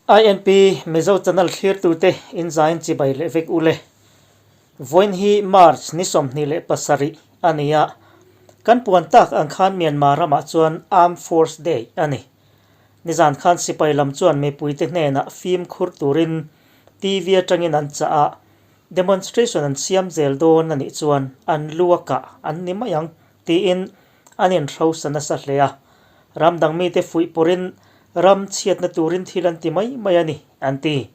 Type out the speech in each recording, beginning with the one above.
INP Mizo Channel thlirtute in zain chibai leh vek ule. Vawiin hi March ni 27 a ni a, kan puan tak ang khan Myanmar ramah chuan Armed Force Day a ni. Nizan khan sipai lam chuan mipuite hnenah fimkhur turin TV atangin an chah a, demonstration an siam zel dawn a nih chuan an lu a kah an ni mai ang tiin an inhrosa nasa hle a. Ram dang mite fuih pawrin ram chhiatna turin thil an ti mai mai a ni, an ti.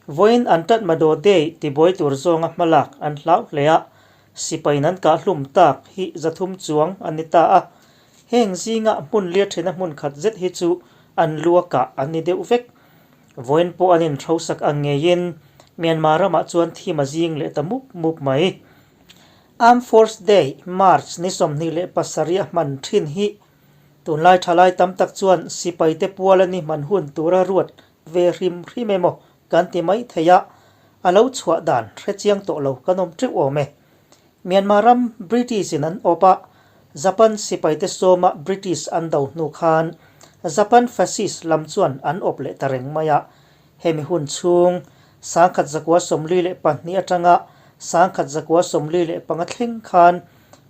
Vawiin an Tatmadaw Day tibuai tur zawnga hmalak an hlau hle a, sipaiin an kahhlum tak hi 300 chuang an ni ta a. Heng zinga hmun lia thena hmun khat zet hi chu an lu a kah an ni deuh vek. Vawiin pawh an inhrosak ang ngeiin Myanmar ramah chuan thim a zing leh ta mup mup mai. Armed Force Day, March ni 27 a hman thin hi tunlai thalai tam tak chuan sipaite puala ni hman hun tura ruat ve hrim hrim emaw kan ti mai thei a, a lo chhuah dan hre chiang tawh lo kan awm teuh awm e. Myanmar ram British in an awp a, Japan sipaite sawma British an do hnu khan Japan fascist lam chuan an awp leh ta reng mai a, Hemi hun chhung, 1942 atanga 1945 thleng khan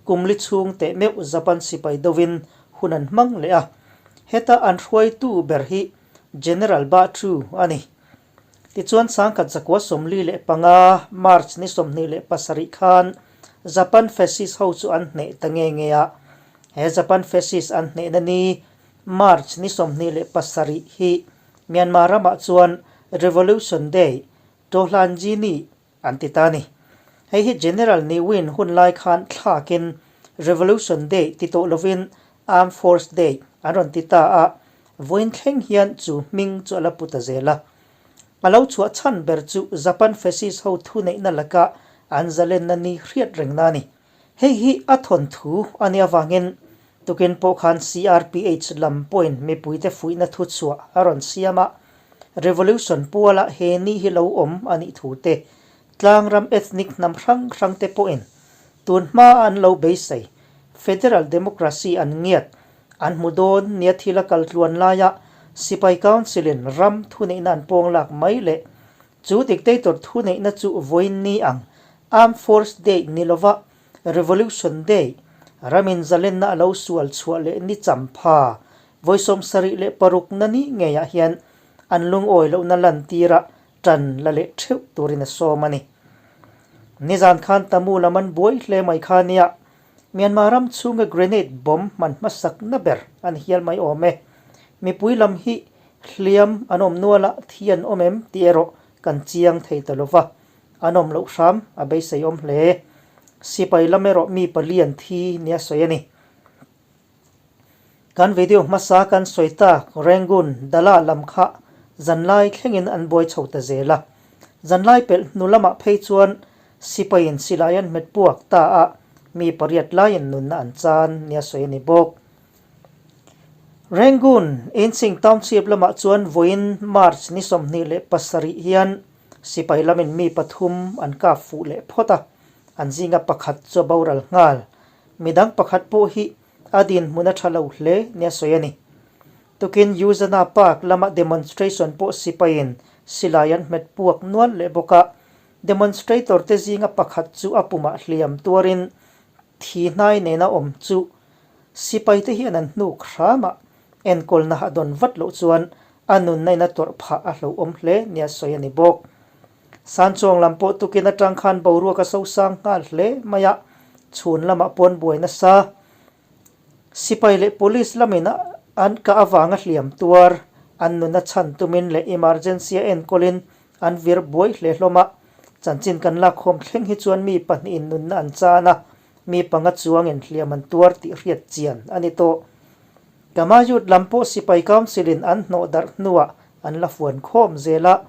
kum li chhung teh meuh Japan sipai dovin hun an hmang leh a. Heta an hruaitu ber hi General Ba Thu a ni. Tichuan 1945 March ni 27 khan Japan fascist ho chu an hneh ta nge nge a. He Japan fascist an hnehna ni March ni 27 hi Myanmar ramah chuan Revolution Day, Tohlanji Ni, an ti ta a ni. Hei hi General Ne Win hun lai khan thlakin Revolution Day ti tawh lovin Armed Force Day an rawn ti ta a, vawiin thleng hian chu hming chu a la pu ta zel a. A lo chhuah chhan ber chu Japan fascist ho thuneihna laka an zalenna ni hriat rengna a ni. Hei hi a thawnthu a nih avangin tukin pawh khan CRPH lam pawhin mipuite fuihna thuchhuah a rawn siam a, Revolution puala he ni hi lo awm a nih thu te, tlangram ethnic hnam hrang hrang te pawhin tun hma an lo beisei Federal Democracy an ngiat an hmu dawn nia thil a kal tluan laia Sipai Council-in ram thuneihna an pawng lak mai leh Chu dictator thuneihna chu vawiin ni ang Armed Force Day ni lova Revolution Day, ramin zalenna a lo sual chhuah leh ni champha vawi 76 na ni ngeiah hian an lungawi lohna lantira tan la leh theuh turin a sawm a ni. Nizan khan Tamu lam an buai hle mai kha nia, Myanmar ram chhunga grenade bomb hman hmasak na ber an hial mai awm e. Mipui lam hi hliam an awm nual a, thi an awm em tih erawh kan chiang thei ta lova, an awm loh hram a beisei awm hle. Sipai lam erawh mi pali an thi nia sawi a ni. Kan video hmasa kan sawi tak Rangoon Dala lam kha zanlai thlengin an buai chho ta zel a. Zanlai pelh hnu lamah phei chuan sipaiin silai an hmet puak ta a, mi pariat laiin nunna an chan nia sawi a ni bawk. Rangoon Inching Township lamah chuan vawiin March ni 27 hian sipai lamin mi pathum an kap fuh leh phawt a, an zinga pakhat chu a boral nghal. Midang pakhat pawh hi a dinhmun a tha lo hle nia sawi a ni. Tukin Yuzana Park lama demonstration pawh sipaiin silai an hmet puak nual leh bawk a, demonstrator te zinga pakhat chu a pumah hliam tuarin thi hnai nena awm chu sipai te hian an hnuk hram a, enkawlna a dawn vat loh chuan a nunna in a tawrh phah a hlauhawm hle nia sawi a ni bawk. Sanchuang lam pawh tukin atang khan boruak a sosang nghal hle mai a, chhun lamah pawn buai nasa. Sipai leh police lamin an kah avanga hliam tuar, an nuna chhan tumin leh emergency a enkawlin an vir buai hle hlawm a. Chanchin kan lakkhawm thleng hi chuan mi pahnihin nunna an chan a, mi panga chuangin hliam an tuar tih hriat chian a ni tawh. Kamayut lam pawh sipai council-in an hnawh darh hnuah an la fuan khawm zel a,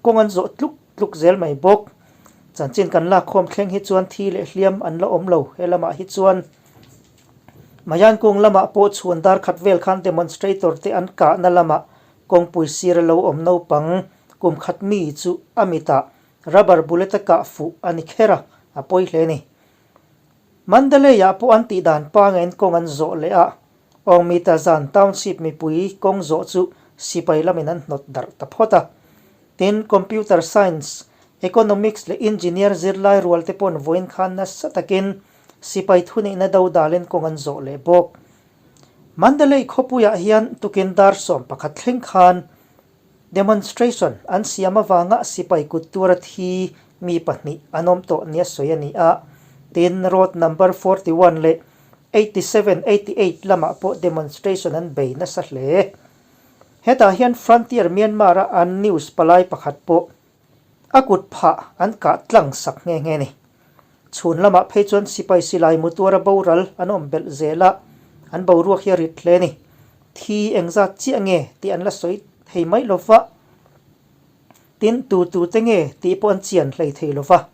kawng an zawh tluk tluk zel mai bawk. Chanchin kan lak khawm thleng hi chuan thi leh hliam an la awm lo he lamah hi chuan. Mayan kung lamah pawh chhuan dar khat vel khan demonstrator te an kahna lamah kawngpui sir a lo awm naupang kum khat mi chu a mitah rubber bullet a kah fuh a ni kher a, a pawi hle a ni. Mandalay-ah pawh an tih dan pangain kawng an zawh leh a, Awngmita zan township mipui kawng zawh chu sipai lamin an hnawt darh ta phawt a. Tin, Computer Science, Economics leh Engineer zirlai rual te paw'n vawiin khan nasa takin sipai thuneihna do dalin kawng an zawh leh bawk. Mandalay khawpuiah hian tukin dar 11 thleng khan Demonstration an siam avanga sipai kut tura thi mi pahnih an awm tawh nia sawi a ni a, tin road number 41 leh 87, 88 lamah pawh demonstration an bei nasa hle. Hetah hian Frontier Myanmar-a an news palai pakhat pawh a kut phah an kah tlang sak nghe nghe a ni. Chhun lamah phei chuan sipai silai mu tuara boral an awm belh zel a, an boruak hi a rit hle a ni. Thi engzat chiah nge tih an la sawi thei mai lo va, tin tu tu te nge tih pawh an chian hlei thei lo va.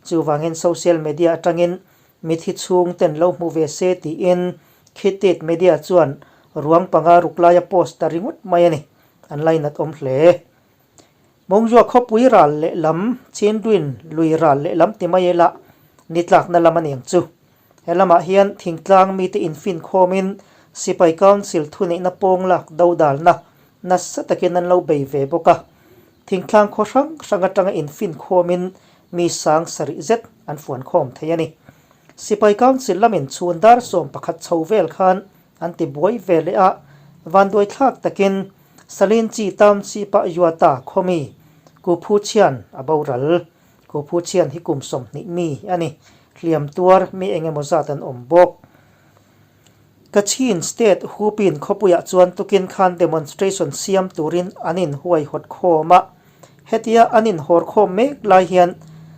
Chuvangin social media atangin mithi chhung ten lo hmu ve se tiin Khitit media chuan ruang panga ruk laia post ta ringawt mai a ni, an lainat awm hle. Mawngzua khawpui ral lehlam, Chinduin lui ral lehlam ti mai ila ni tlakna lam a niang chu. He lamah hian thingtlang mite infinkhawmin Sipai Council thuneihna pawng lak dodalna nasa takin an lo bei ve bawk a. Thingtlang khaw hrang hrang atanga infinkhawmin mi sang sarih zet an fuankhawm thei a ni. Sipai Council lamin chhun dar 11 chho vel khan an ti buai ve leh a, vanduaithlak takin Salinchi Township-a Yuata khawmi Kuphu Chhian a boral. Kuphu Chhian hi kum 20 mi a ni. Hliam tuar mi eng emaw zat an awm bawk. Kachin State Hupin khawpuiah chuan tukin khan demonstration siam turin an inhuaihawt khawm a. Hetia an inhawr khawm mek lai hian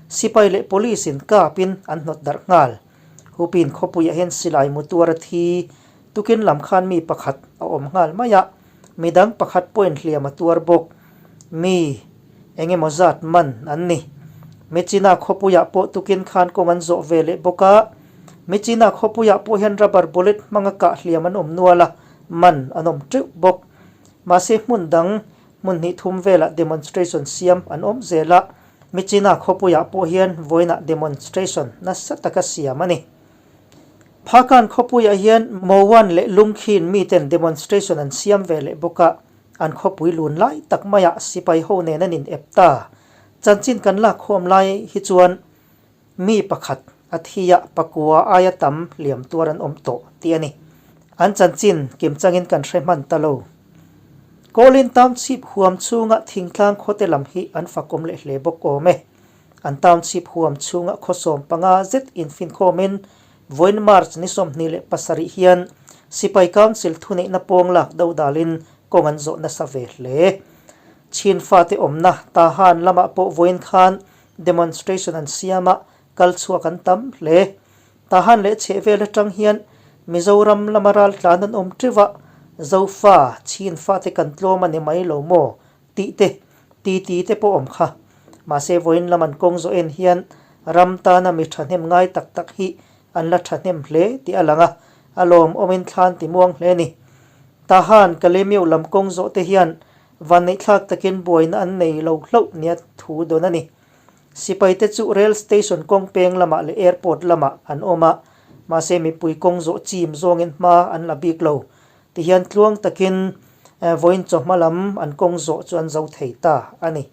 sipai leh police in kapin an hnawt darh nghal. Hupin khawpuiah hian silai mu tuar a thi. Tukin lam khan mi pakhat a awm nghal mai a, midang pakhat pawhin hliam a tuar bawk. Mi eng emaw zat man an ni. Michina khawpuiah pawh tukin khan kawng an zawh ve leh bawk a, Michina khawpuiah pawh hian rubber bullet hmanga kah hliam an awm nual a, man an awm teuh bawk. Mahse hmun dang hmun hnih thum velah demonstration siam an awm zel a, Michina khawpuiah pawh hian vawiinah demonstration nasa taka siam a ni. Phakan khawpuiah hian Mowan leh Lungkhin miten demonstration an siam ve leh bawk a, an khawpui lun lai tak maiah sipai ho nen an inep ta. Chanchin kan lak khawm lai hi chuan mi pakhat a thi a, pakua aia tam hliam tuar an awm tawh tih a ni. An chanchin kim changin kan hre hman ta lo. Kawlin Township huam chhunga thingtlang khawte lam hi an fakawm leh hle bawk awm e. An township huam chhunga khaw 15 zet infinkhawmin vawiin March ni 27 hian Sipai Council thuneihna pawng lak do dalin kawng an zawh nasa ve hle. Chin fate awmna Tahan lamah pawh vawiin khan demonstration an siam a, kal chhuak an tam hle. Tahan leh chhehvel atang hian Mizoram lama raltlan an awm teuh a, Zofa, Chin fate kan tlawm a ni mai lo maw? Tih te, titi te pawh awm kha. Mahse vawiin lam an kawng zawh en hian ram tana mi thahnem ngai tak tak hi an la thahnem hle tih a lang a, a lawmawmin thlan ti muang hle a ni. Tahan, Kalemiu lam kawng zawh te hian vanneihthlak takin buaina an nei lo hlauh nia thu dawn a ni. Sipai te chu rail station kawng peng lamah leh airport lamah an awm a, mahse mipui kawng zawh chim zawngin hma an la bik lo. Tihian tluang takin vawiin chawhma lam an kawng zawh chu an zo thei ta a ni.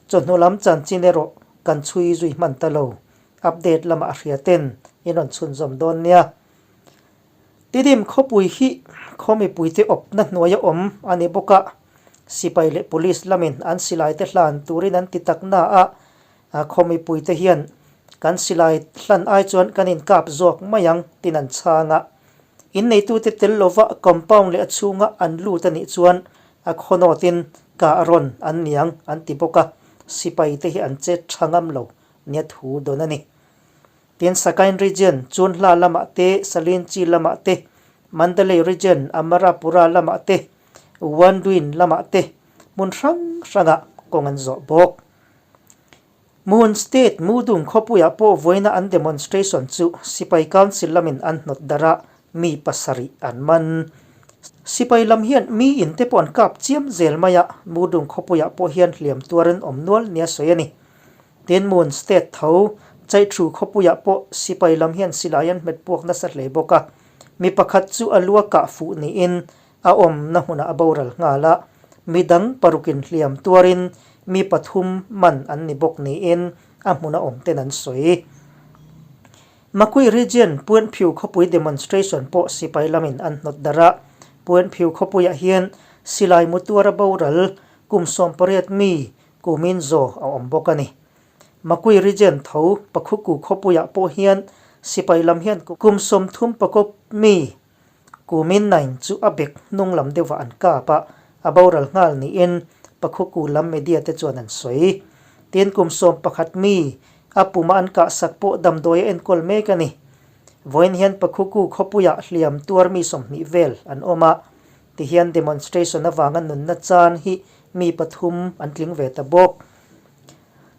Chawhnu lam chanchin erawh kan chhui zui hman ta lo. Update lamah a hria ten in rawn chhunzawm dawn nia. Tidim khawpui hi khaw mipuite awpna hnuaia awm a ni bawk a, sipai leh police lamin an silaite hlan turin an ti tak na a, khaw mipuite hian kan silai hlan ai chuan kan inkap zawk mai ang tin an chhang a. Inneitute tel lova compound leh a chhunga an lut a nih chuan a khawnawtin kah rawn an niang an ti bawk a, sipai te hi an chet tha ngam lo nia thu dawn a ni. Tin, Sakain region, Chunhla lamah te, Salinchi lamah te, Mandalay region, Amarapura lamah te, Wanduin lamah te hmun hrang hrangah kawng an zawh bawk. Mon State Mudung khawpuiah pawh vawiina an demonstration chu Sipai Council lamin an hnawt darh a, mi pasarih an man. Sipai lam hian mi in te pawh an kap chiam zel mai a, Mudung khawpuiah pawh hian hliam tuar an awm nual nia sawi a ni. Tin, Mon State tho Chaithu khawpuiah pawh sipai lam hian silai an hmet puak nasa hle bawk a, mi pakhat chu a lu a kah fuh niin a awmna hmunah a boral nghal a, midang parukin hliam tuarin mi pathum man an ni bawk niin a hmuna awmten an sawi. Makui Region Puanphiu khawpui demonstration pawh sipai lamin an hnawt darh a, Puanphiu khawpuiah hian silai mutuara boral kum 18 mi kumin zaw a awm bawk a ni. Makui Region tho Pakhuku khawpuiah pawh hian sipai lam hian kum 30 pakawp mi kumin nain chu a bek hnung lam deuhah an kap a, a boral nghal niin Pakhuku lam media te chuan an sawi. Tin, kum 11 mi a puma an kahsak pawh damdawi a enkawl mek a ni. Vawiin hian Pakhuku khawpuiah hliam tuar mi 20 vel an awm a, tihian demonstration avanga nunna chan hi mi pathum an tling ve ta bawk.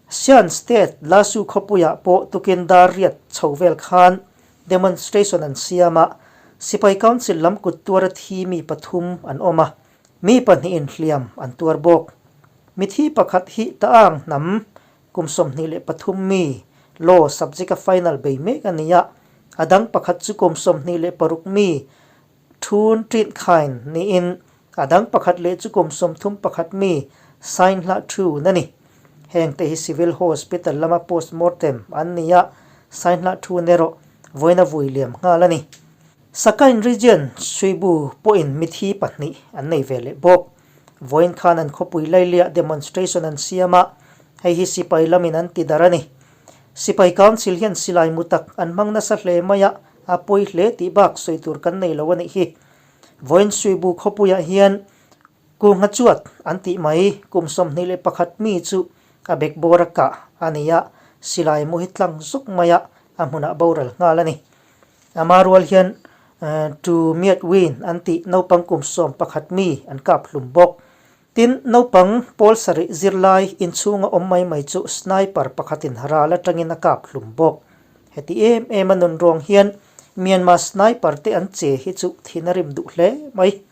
Shan State Lasu khawpuiah pawh tukin dar riat chho vel khan demonstration an siam a, Sipai Council lam kut tuara thi mi pathum an awm a, mi pahnihin hliam an tuar bawk. Mithi pakhat hi Ta'ang hnam kum 23 mi Law subject a final bei mek a ni a, a dang pakhat chu kum 26 mi Thun Ṭin Khain niin a dang pakhat leh chu kum 31 mi Sain Hlah Thun a ni. Heng te hi Civil Hospital lama postmortem an ni a, Sain Hlah Thun erawh vawiin a vui liam nghal a ni. Sakain Region Suibu pawhin mithi pahnih an nei ve leh bawk. Vawiin khan an khawpui lailiah demonstration an siam a, hei hi sipai lamin an ti darh a ni. Sipai Council hian silai mu tak an hmang nasa hle mai a, a pawi hle tih bak sawi tur kan nei lo a nih hi. Vawiin Suibu khawpuiah hian Kungha chuat an tih mai kum 21 mi chu a bekbawr a kah a ni a, silai mu hi tlang zuk mai a, a hmunah boral nghal a ni. Ama rual hian Tu Myat Win an tih naupang kum 11 mi an kap hlum bawk. Tin, naupang pawl sarih zirlai inchhunga awm mai mai chu sniper pakhatin ral atangin a kap hlum bawk. Heti em em a nun ruang hian Myanmar sniper te an che hi chu thin a rim duh hle mai.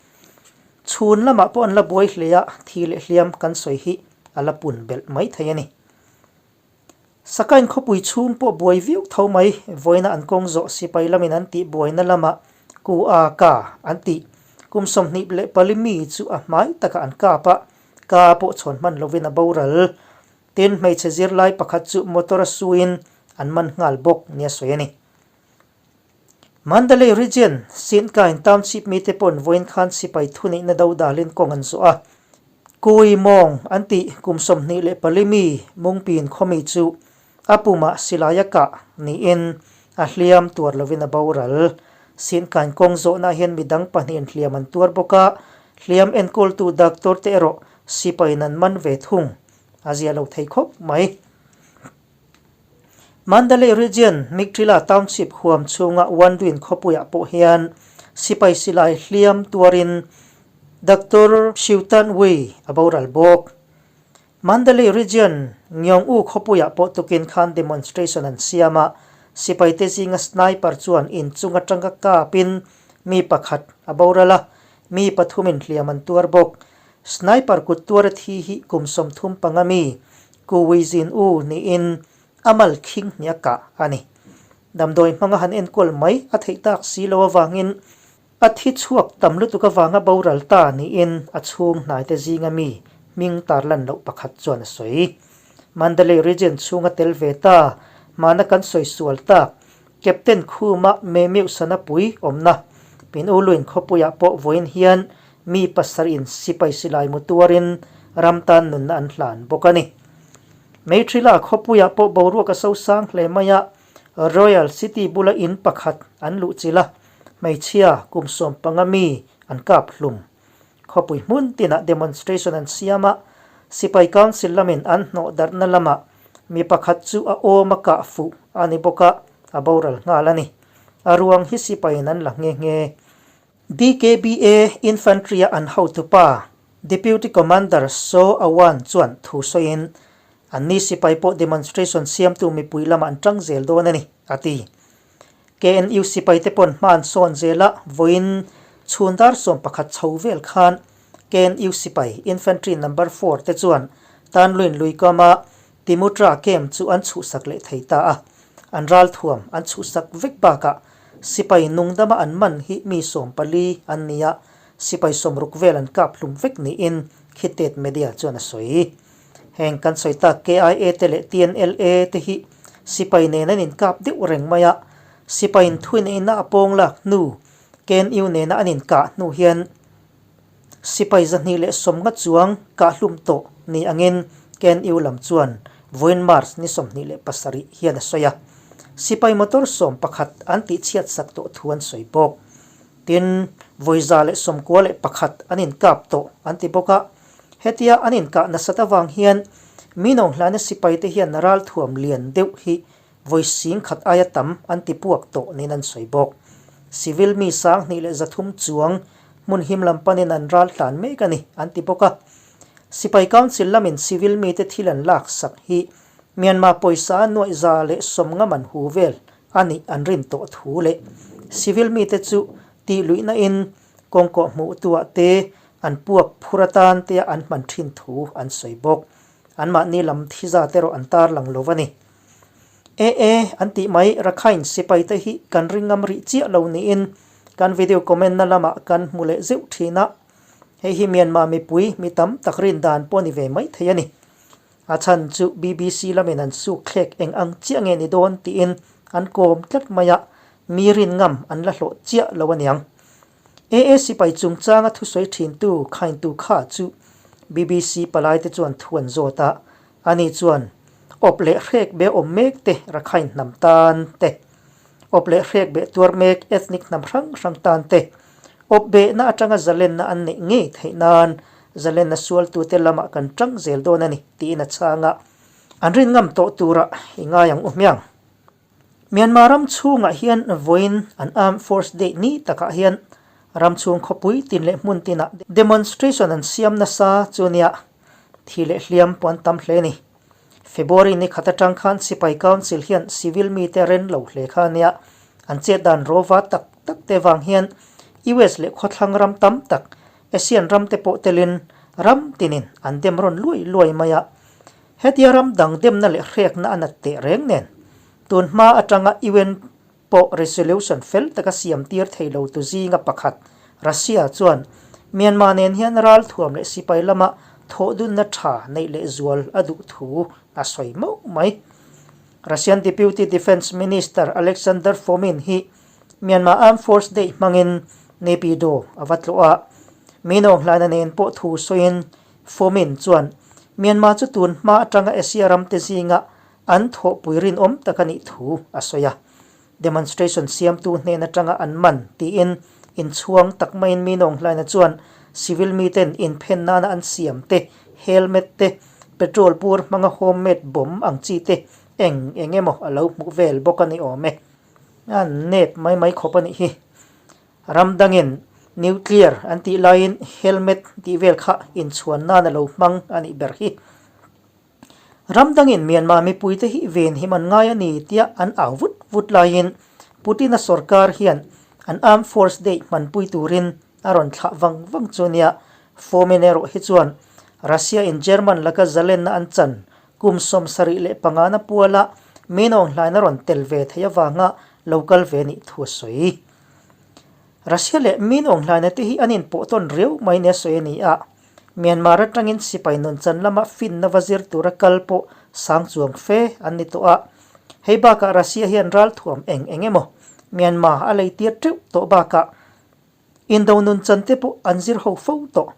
Chhun lamah pawh an la buai hle a, thi leh hliam kan sawi hi a la pun belh mai thei a ni. Sakain khawpui chhung pawh buai viau tho mai, vawiina an kawng zawh sipai lamin an tih buaina lamah Ku A Ka an tih. Kum 24 mi chu a hmai takah an kap a, ka pawh chhawn hman lovin a boral. Tin, hmeichhe zirlai pakhat chu motor a suin an man nghal bawk nia sawi a ni. Mandalay Region, Sinkain Township mite pawn vawiin khan sipai thuneihna do dalin kawng an zawh a. Kui Mawng an tih kum 24 mi Mungpin khawmi chu a pumah silai a kah niin a hliam tuar lovin a boral. Sinkain kawng zawhnaah hian midang pahnihin hliam an tuar bawk a, hliam enkawltu doctor te erawh sipaiin an man ve thung. A zia lo thei khawp mai. Mandalay Region, Migtrila Township huam chhunga Wanduin khawpuiah pawh hian sipai silai hliam tuarin Doctor Xiutan Wei a boral bawk. Mandalay Region, Ngyong-U khawpuiah pawh tukin khan demonstration an siam a, sipaite zinga sniper chuan inchung atanga kapin mi pakhat a boral a, mi pathumin hliam an tuar bawk. Sniper kut tuara thi hi kum 35 mi Kuwizin U niin a mal khing hnih a kah a ni. Damdawi hmanga han enkawl mai a theih tak si lo avangin a thi chhuak tam lutuk avanga boral ta niin a chhung hnaite zinga mi hming tarlan loh pakhat chuan a sawi. Mandalay Region chhunga tel ve ta, hmana kan sawi sual tak, Captain Khuma Memiu Sanapui awmna Pin U Luin khawpuiah pawh vawiin hian mi pasarih in sipai silai mu tuarin ram tan nunna an hlan bawk a ni. Meiṭhila khawpuiah pawh boruak a sosang hle mai a, Royal City bula in pakhat an luhchilh a, hmeichhia kum 15 mi an kap hlum. Khawpui hmun tinah demonstration an siam a, sipai council lamin an hnawh darhna lamah mi pakhat chu a awm a kah fuh a ni bawk a, a boral nghal a ni. A ruang hi sipaiin an la nghe nghe. DKBA Infantry-a an hotupa Deputy Commander Saw Awan chuan thu sawiin, Anni sipai pawh demonstration siamtu mipui lamah an tang zel dawn a ni, a ti. KNU sipaite pawn hma an sawn zel a, vawiin chhun dar 11 chho vel khan KNU sipai Infantry Number Four te chuan Tanluin luikama Timutra Camp chu an chhuhsak leh thei ta a, an ralthuam an chhuhsak vek bakah sipai nungdama an man hi mi 14 an ni a, sipai 60 vel an kap hlum vek niin. Khitet Media chuan a sawi. Heng kan sawi tak KIA te leh TNLA te hi sipai nen an inkap deuh reng mai a, sipai inthuineihna a pawng lak hnu KNU nena an inkah hnu hian sipai 210 chuang kahhlum tawh ni angin KNU lam chuan vawiin March ni 27 hian a sawi a. Sipai motor 11 an tihchhiat sak tawh thu an sawi bawk. Tin, vawi 191 an inkap tawh an ti bawk a. Hetia an inkah nasat avang hian Minawnghlaina sipaite hian ralthuam lian deuh hi vawi 10,000 aia tam an ti puak tawh niin an sawi bawk. Civil mi 2300 chuang hmun him lam panin an ral tlan mek a ni an ti bawk a. Sipai Council lamin civil mite thil an lak sak hi Myanmar pawisa nuaih 150 man hu vel a nih an rin tawh thu leh civil mite chu tih luihna in kawngkawh hmuh tuah te an puak phur atan te an hman thin thu an sawi bawk. Anmahni lam thiza te erawh an tarlang lo a ni. E e, an tih mai Rakhine sipai te hi kan ring ngam rih chiah lo niin kan video comment na lamah kan hmu leh zeuh thin a. Hei hi Myanmar mipui mi tam tak rin dan pawh a ni ve mai thei a ni. A chhan chu BBC lamin an suk thlek eng ang chiah nge ni dawn tiin an kawm tlat mai a, mi rin ngam an la hlawh chiah lo aniang. AA sipai chungchanga thusawi thintu khaintu kha chu BBC palaite chuan thu an zawt a, ani chuan awp leh hrek be awm mek te Rakhine hnam tan te, awp leh hrek beh tuar mek ethnic hnam hrang hrang tan te, awp behna atanga zalenna an neih ngei theih nan zalenna sualtute lamah kan tang zel dawn a ni tiin a chhang a, an rin ngam tawh turah i ngai ang u hmiang. Myanmar ram chhungah hian vawiin an Armed Force Day ni takah hian ram chhung khawpui tin leh hmun tinah demonstration an siam nasa chu nia thi leh hliam pawh an tam hle a ni. February ni khat atang khan Sipai Council hian civil mite ren lo hle kha nia an chet dan rawva tak tak te vang hian US leh khawthlang ram tam tak Asian ram te pawh telin ram tinin an dem rawn luai luai mai a. Hetia ram dang demna leh hrekna a nat teh reng nen, tun hma atanga UN pawh resolution fel taka siam tir thei lo tu zinga pakhat Russia chuan Myanmar nen hian ralthuam leh sipai lama thawhdunna tha neih leh zual a duh thu a sawi mauh mai. Russian Deputy Defence Minister Alexander Fomin hi Myanmar Armed Force Day hmangin Naypyidaw a va tlawh a, Minawnghlaina nen pawh thu sawiin Fomin chuan Myanmar chu tun hma atanga Asia ramte zinga an thawhpui rinawm tak a nih thu a sawi a. Demonstration siamtu hnen atanga an man tiin inchhuang tak maiin Minawnghlaina chuan civil miten inphen nana an siam te, helmet te, petrol bur hmanga homemade bomb ang chi te eng eng emaw a lo hmuh vel bawk a ni awm e. A nep mai mai khawp a nih hi. Ram dangin nuclear an tih laiin helmet tih vel kha inchhuan nan a lo hmang a nih ber hi. Ram dangin Myanmar mipuite hi ven him an ngai a ni tia an au vut vut laiin Putin-a sorkar hian an Armed Force Day hmanpui turin a rawn thlah vang vang chu nia. Fomin erawh hi chuan Russia-in German laka zalenna an chan Kum 75 na puala Minawng hlain a rawn tel ve theih avanga lo kal ve nih thu a sawi. Russia leh Minawng hlaina te hi an inpawh tawn riau mai nia sawi a ni a, Myanmar atangin sipai nunchan lama finna va zir tura kal pawh sang chuang fe an ni tawh a. Hei bakah Russia hian ralthuam eng eng emaw Myanmar a lei tir teuh tawh bakah Indo nun chan te pawh an zir ho fo tawh.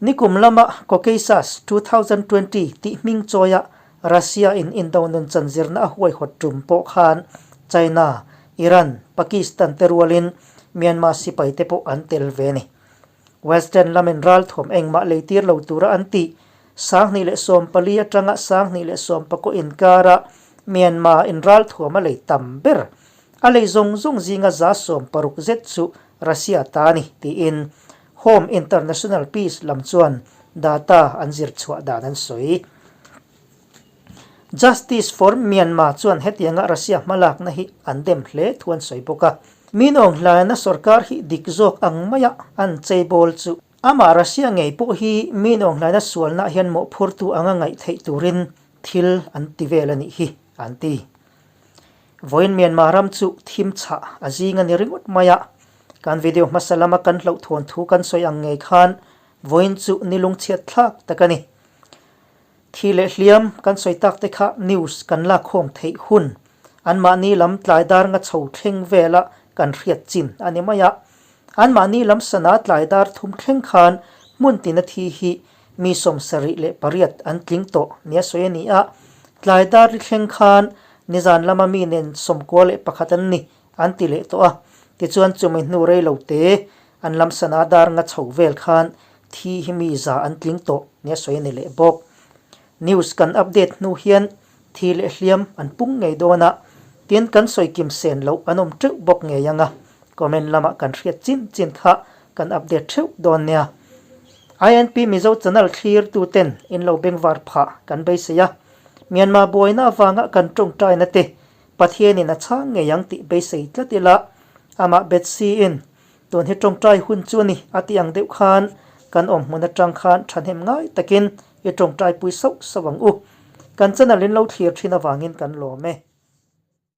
Nikum lama Caucasus 2020 tih hming chawia Russia in Indo nun chan zirna a huaihawt tum pawh khan China, Iran, Pakistan te rualin Myanmar sipai te pawh an tel ve a ni. Western lamin ralthuam engmah lei tir lo tura an tih 2014 atanga 2019 inkara Myanmar in ralthuam a lei tam ber A lei zawng zawng zinga 60% zet chu Russia ta a ni, tiin Home International Peace lam chuan data an zir chhuah dan an sawi. Justice for Myanmar chuan hetianga Russia hmalakna hi an dem hle thu an sawi bawk a. Min Aung Hlaing-a sorkar hi dik zawk ang maia an cheibawl chu amah Russia ngei pawh hi Min Aung Hlaing-a sualnaah hian mawhphurtu anga ngaih theih turin thil an ti vel a nih hi, an ti. Vawiin Myanmar ram chu thim chhah a zing a ni ringawt mai a, kan video hmasa lama kan hlauhthawn thu kan sawi ang ngei khan Vawiin chu ni lungchhiat thlak tak a ni. Thi leh hliam kan sawi tak te kha news kan lakkhawm theih hun anmahni lam tlai dar nga chho thleng vela kan hriat chin a ni mai a. Anmahni lam sana tlai dar thum thleng khan hmun tina thi hi mi 78 an tling tawh nia sawi a ni a. Tlai dar ri thleng khan nizan lama mi nen 91 an ni an ti leh tawh a. Tichuan chumi hnu rei lo te an lam sana dar nga chho vel khan thi hi mi za an tling tawh nia sawi a ni leh bawk. News kan update hnu hian thi leh hliam an pung ngei dawn a, tin kan sawi kim sen loh an awm teuh bawk ngei ang a, comment lamah kan hriat chin chin kha kan update theuh dawn nia. INP Mizo channel thlir tu ten in lo bengvar phah kan beisei a, Myanmar buaina avanga kan tawngtaina te Pathianin a chhang ngei ang tih beisei tlat ila, amah Betsy in Tun hi tawngtai hun chu a ni a tih ang deuh khan kan awm hmun atang khan thahnem ngai takin i tawngtai pui sauh sauh ang u. Kan channel in lo thlir thin avangin kan lawm e.